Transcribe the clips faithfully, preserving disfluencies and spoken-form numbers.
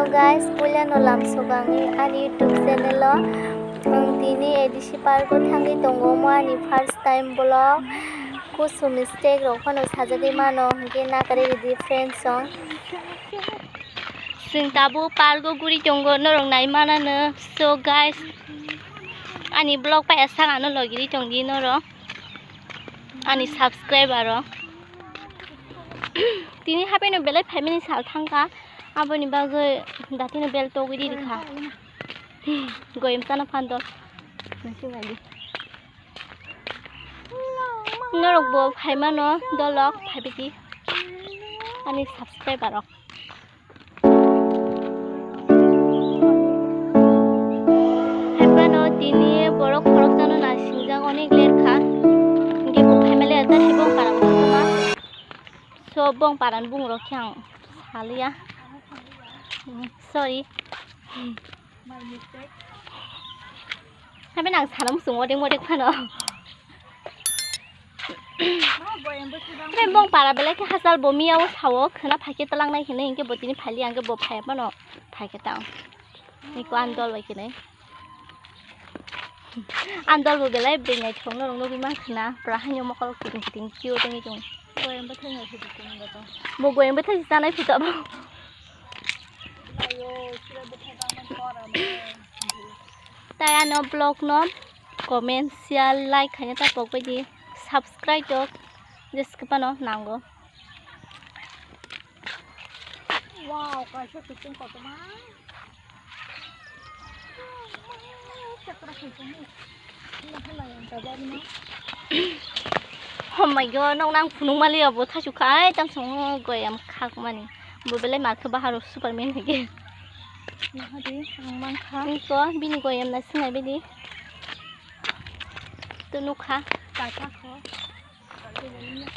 Guys, puila no lamsok ang ani YouTube channel o. Ang tini A D C park o thangwi tongo, mo ani first time vlog. Kusu mistake rok phano sajagwi mano, hwnkhe nakarwi rwdi friends song. Chwng tabuk park o guri tongo, norok nai manano. So guys, ani vlog pai asang ano logiri tongdi norok, ani subscriber rok. Tini hapheno belai phaimani sal thangkha, aboni bagwi datino bel togwi di rikha. Goyam chana phan dol. Norok bo phaimano dolok phaibidi ani subscriber rok. Haibano tini borok khoroksa no nasingjak, onek ler kha. Hingke bo phaimale ta si bong para bo khama. So bong para ni bung rok khe ang saliya. Sorry. Haibano ang sana muchung odek modek phano. Tei bong para belai khe hachal bo miya o sao khwna phaikhe twlangnai hinwi hinkhe bo tini phailiya, hinkhe bo phaiya phano phaikhe tang. Niko ani dol bai khe nai. Ani dol bo belai bwrwi naithok norok nugwi mankha na, pura haino mokol kiting kiting cute wngwi tongo. Bo goyang bwthai chanai phuto bo. Tai ano vlog no comment, share, like khaina ta pok bai di, subscribe rok jesa phano nango. Wow, kaisa kuchung kotorma. Oh my god, nong nang phunuk mali abo thaisu khai tang songo goyam khak mani. Bo belai ma khe bahar Superman hige. Nahadi ang mankha. Niko bini goyam na sinai bini. Tu nukha. Kaisa kho.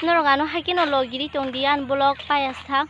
Norok ano haikhe no logiri tongdi, ani vlog paya sak.